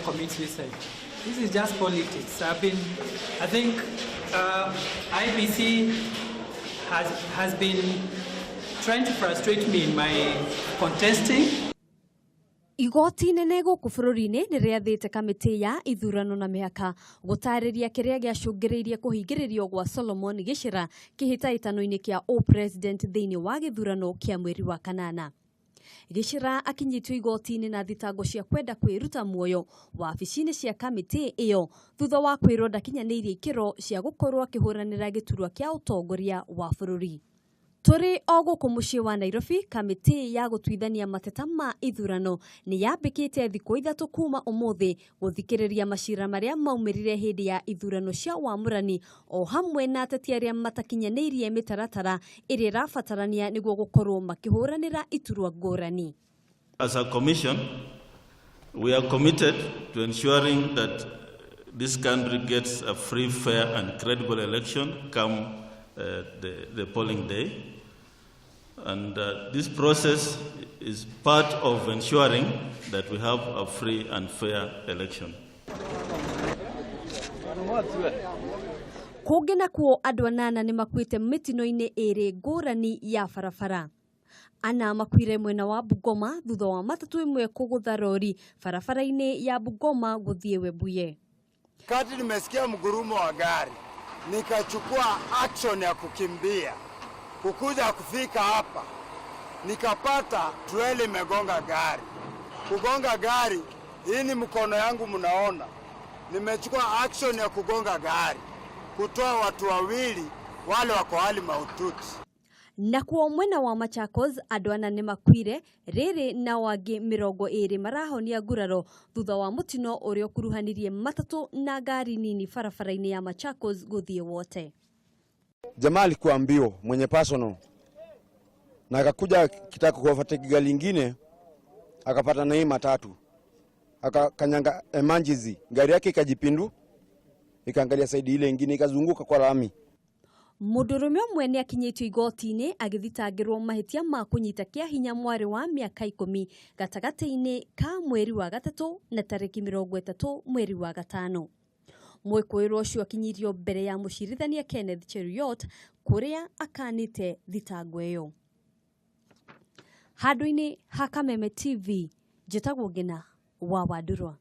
commit suicide. This is just politics. I think IEBC has been trying to frustrate me in my contesting. Igoti inene gũkũ bũrũri-inĩ nĩ rĩathĩte kamĩtĩ ya ithurano na mĩhaka gũtarĩria kĩrĩa gĩacũngĩrĩirie kũhingĩrĩrio gwa Solomon Gĩcĩra kĩhĩtahĩtano-inĩ kĩa ũpresident thĩinĩ wa gĩthurano kĩa mweri wa kanana. Gĩcĩra akinyĩtio igoti-inĩ na thitango cia kwenda kwĩruta muoyo wabici-inĩ cia kamĩtĩ ĩyo thutha wa kwĩrwo ndakinyanĩirie ikĩro cia gũkorwo akĩhũranĩra gĩturwa kĩa ũtongoria wa bũrũri. Tũrĩ o gũkũ mũciĩ wa Nairobi, kamĩtĩ ya gũtuithania mateta ma ithurano nĩ yambĩkĩte thikũ 3 kuma ũmũthĩ gũthikĩrĩria macira marĩa maumĩrire hĩndĩ ya ithurano cia wamũrani o hamwe na ateti arĩa matakinyanĩirie mĩtaratara ĩrĩa ĩrabatarania nĩguo gũkorwo makĩhũranĩra iturwa ngũrani. As a commission, we are committed to ensuring that this country gets a free, fair and credible election come the polling day. And this process is part of ensuring that we have a free and fair election. Kũngĩ nakuo andũ 8 nĩ makuĩte mĩtino-inĩ ĩrĩ ngũrani ya barabara. Ana makuire mwena wa Bungoma thutha wa matatũ ĩmwe kũgũtha rori barabara-inĩ ya Bungoma gũthiĩ Webuye. Kati nimesikia mgurumo wa gari, nikachukua action ya kukimbia. Kukuja kufika hapa nikapata trailer imegonga gari. Kugonga gari, hii ni mkono yangu mnaona. Nimechukua action ya kugonga gari, kutoa watu wawili wale wako hali mahututi. Nakuo mwena wa Machakos andũ 4 nĩ makuire rĩrĩ na wangĩ 20 marahonia nguraro thutha wa mũtino ũrĩa ũkuruhanirie matatũ na ngari nini barabara-inĩ ya Machakos gũthiĩ Wote. Jamaa alikuwa mbio mwenye personal na akakuja kitaka kuovertake gari lingine akapata na hii matatu akakanyanga emergency, gari yake ikajipindu ikaangalia side ile nyingine ikazunguka kwa lami. Mũndũrũme ũmwe nĩ akinyĩtio igoti-inĩ agĩthitangĩrwo mahĩtia ma kũnyita kĩa hinya mwarĩ wa mĩaka 10 gatagatĩ-inĩ ka mweri wa gatatũ na tarĩki 30 mweri wa gatano. Mwĩkũĩrwo ũcio akinyirio mbere ya mũcirithania Kenneth Cheruiyot kũrĩa akanĩte thitango ĩyo. Handũ-inĩ ha Kameme TV, njĩtagwo Ngina wa Wandurwa.